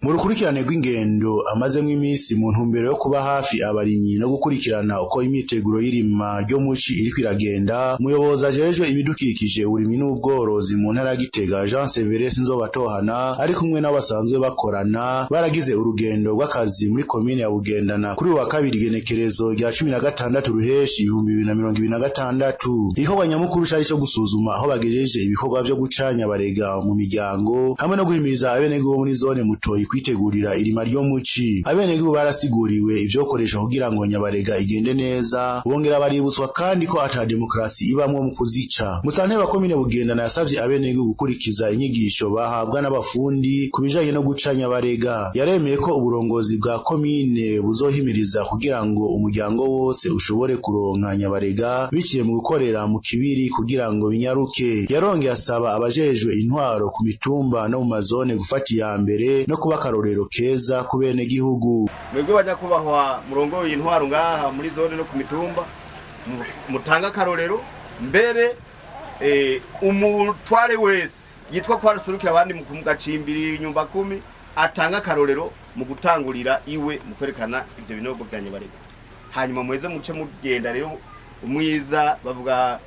Mu rukurikirane rw'ingendo amazemwo imisi mu ntumbero yo kuba hafi abarimyi no gukurikirana uko imyiteguro y'irima ryo muci iriko iragenda, umuyobozi ajejwe ibidukikije, uburimyi n'ubworozi mu ntara ya Gitega, Jean Severe Sinzobatohana, ari kumwe n'abo basanzwe bakorana, baragize urugendo rw'akazi muri komine ya Bugendana kuri uyu wa kabiri, igenekerezo rya 16 Ruheshi 2026. Igikorwa nyamukuru cari ico gusuzuma aho bagejeje ibikorwa vyo gucanya barega mu miryango hamwe no guhimiriza abenegihugu bo muri zone Mutoyi kwitegurira irima ryo muci. Abenegihugu barasiguriwe ivyokoreshwa kugira ngo nyabarega igende neza, bongera baributswa kandi ko ata demokarasi ibamwo mu kuzica. Musanteri wa komine Bugendana yasavye abenegihugu gukurikiza inyigisho bahabwa n'abafundi ku bijanye no guca nyabarega. Yaremeye ko uburongozi bwa komine buzohimiriza kugira ngo umuryango wose ushobore kuronka nyabarega biciye mu gukorera mu kibiri kugira ngo binyaruke. Yarongeye asaba abajejwe intwaro ku mitumba no mu mazone gufata iya mbere no kuba akarorero keza ku benegihugu. Mwebwe banyakubahwa murongoye intwaro ngaha muri zone no ku mitumba, mutanga akarorero mbere. Umutware wese yitwa ko aruserukira abandi mu gacimbiri nyumba kumi atanga akarorero mu gutangurira iwe mu kwerekana ivyo binogo vya nyabarega, hanyuma muheze muce mugenda rero. Umwiza bavuga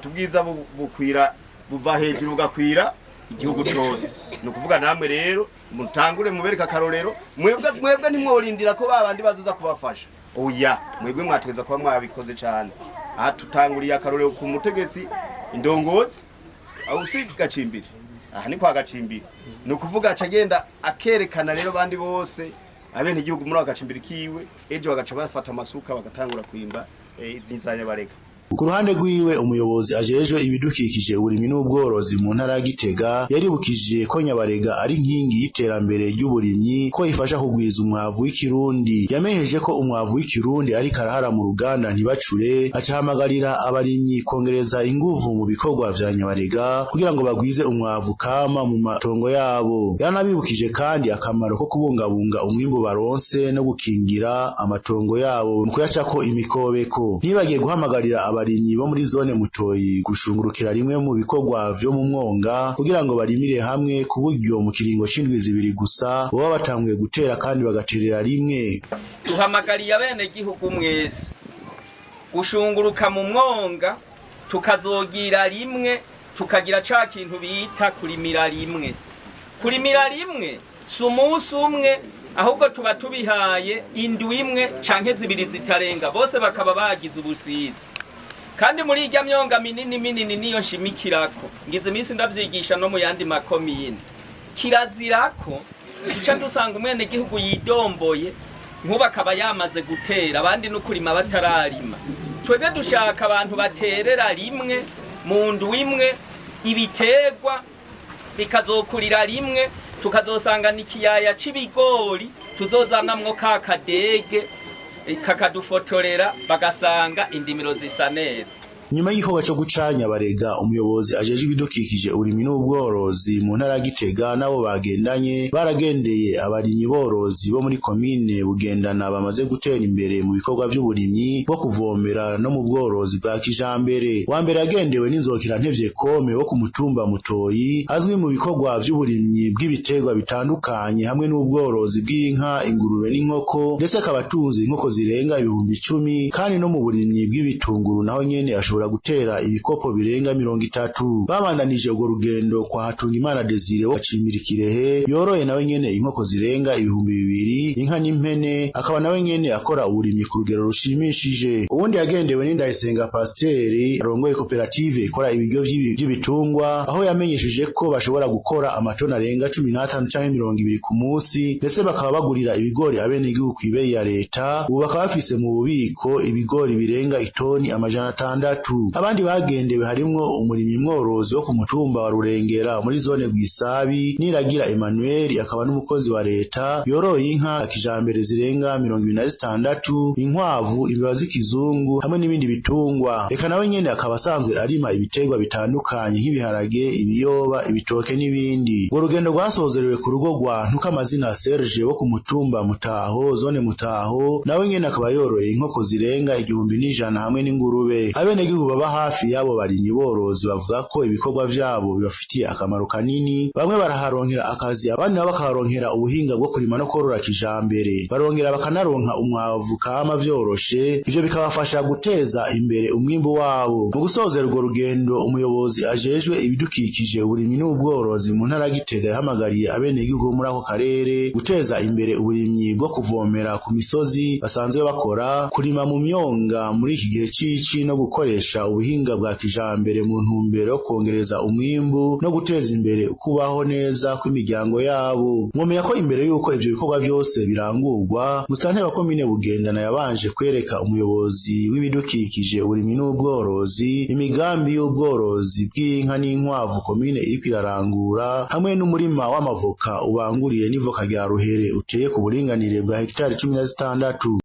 tubwiza bukwira buva hejuru bugakwira igihugu cose. Ni ukuvuga namwe rero mutangure mubereka akarorero. Mwebwe ntimworindira ko babandi bazoza kubafasha, oya, mwebwe mwategeza kuba mwabikoze cane. Aha tutanguriye akarorero ku mutegetsi indongozi aho si gacimbiri, aha ni kwa gacimbiri. Ni ukuvuga aca agenda akerekana rero abandi bose, abenegihugu muri ako gacimbiri kiwe, ejo bagaca bafata amasuka bagatangura kwimba izi nzanyabarega. Ku ruhande rwiwe, umuyobozi ajejwe ibidukikije, uburimyi n'ubworozi mu ntara ya Gitega yaribukije ko nyabarega ari inkingi y'iterambere ry'uburimyi, ko ifasha kugwiza umwavu w'ikirundi. Yamenyesheje ko umwavu w'ikirundi ari karahara mu ruganda ntibacure, acahamagarira abarimyi kongereza inguvu mu bikorwa vya nyabarega kugira ngo bagwize umwavu kama mu matongo yabo. Yaranabibukije kandi akamaro ko kubungabunga umwimbu baronse no gukingira amatongo yabo mu kuyacako imikobeko. Ntibagiye guhamagarira abarimyi bo muri zone Mutoyi gushungurukira rimwe mu bikorwa vyo mu mwonga kugira ngo barimire hamwe, ku buryo mu kiringo c'indwi 2 gusa boba batanguye gutera kandi bagaterera rimwe. Duhamagariye abenegihugu mwese gushunguruka mu mwonga, tukazogira rimwe, tukagira ca kintu bita kurimira rimwe. Kurimira rimwe si umunsi umwe, ahubwo tuba tubihaye indwi imwe canke 2 zitarenga, bose bakaba bagize ubusizi. Kandi muri irya myonga minini minini niyo nshimikirako, ngize iminsi ndavyigisha no mu yandi makomine, kirazirako duca dusanga umwenegihugu yidomboye nk'ubu akaba yamaze gutera, abandi n'ukurima batararima. Twebwe dushaka abantu baterera rimwe mu ndwi imwe, ibiterwa bikazokurira rimwe, tukazosangana ikiyaya c'ibigori tuzozanamwo ka kadege kakadufotorera, bagasanga indimiro zisa neza. Nyuma y'igikorwa co gucanya barega, umuyobozi ajejwe ibidukikije, uburimyi n'ubworozi mu ntara ya Gitega nabo bagendanye baragendeye abarimyi borozi bo muri komine Bugendana bamaze gutera imbere mu bikorwa vy'uburimyi bwo kuvomera no mu bworozi bwa kijambere. Wa mbere yagendewe n'Inzokirantevye Kome wo ku mutumba Mutoyi, azwi mu bikorwa vy'uburimyi bw'ibiterwa bitandukanye hamwe n'ubworozi bw'inka, ingurube n'inkoko, ndetse akaba atunze inkoko zirenga 10,000, kandi no mu burimyi bw'ibitunguru naho nyene ashobora gutera ibikopo birenga 30. Babandanije urwo rugendo kwa Hatungimana Desire wo Gacimbiri Kirehe, yoroye nawe nyene inkoko zirenga 2000, inka n'impene, akaba nawe nyene akora uburimyi ku rugero rushimishije. Uwundi yagendewe ni Ndayisenga Pasiteri arongoye koperative ikora ibiryo vy'ibitungwa, aho yamenyesheje ko bashobora gukora amatoni arenga 15 canke 20 ku munsi, ndetse bakaba bagurira ibigori abenegihugu kw'ibeyi ya leta. Ubu bakaba bafise mu bubiko ibigori birenga itoni 600. Abandi bagendewe harimwo umurimyi mworozi wo ku mutumba wa Rurengera muri zone Rwisabi, Niragira Emmanuel, akaba n'umukozi wa leta, yoroye inka kijambere zirenga 26, inkwavu, imbeba z'ikizungu hamwe n'ibindi bitungwa. Eka nawe nyene akaba asanzwe arima ibiterwa bitandukanye nk'ibiharage, ibiyoba, ibitoke n'ibindi. Urwo rugendo rwasozerewe ku rugo rwa Ntukamazina Serge wo ku mutumba Mutaho, zone Mutaho, nawe nyene akaba yoroye inkoko zirenga 1100 hamwe n'ingurube. Abenegihugu Abanyagihugu baba hafi y'abo barimyi borozi bavuga ko ibikorwa vyabo bibafitiye akamaro kanini. Bamwe baraharonkera akazi, abandi nabo bakaharonkera ubuhinga bwo kurima no korora kijambere. Barongera bakanaronka umwavu kama vyoroshe, ivyo bikabafasha guteza imbere umwimbu wabo. Mu gusozera urwo rugendo, umuyobozi ajejwe ibidukikije, uburimyi n'ubworozi mu ntara ya Gitega yahamagariye abenegihugu bo muri ako karere guteza imbere uburimyi bwo kuvomera ku misozi basanzwe bakora, kurima mu myonga muri iki gihe c'ici no gukoresha ubuhinga bwa kijambere mu ntumbero yo kongereza umwimbu no guteza imbere kubaho neza kw'imiryango yabo. Mwomenya ko imbere y'uko ivyo bikorwa vyose birangurwa, musitanteri wa komine Bugendana yabanje kwereka umuyobozi w'ibidukikije, uburimyi n'ubworozi imigambi y'ubworozi bw'inka n'inkwavu komine iriko irarangura, hamwe n'umurima w'amavoka ubanguriye n'ivoka rya ruhere uteye ku buringanire bwa hegitari 16.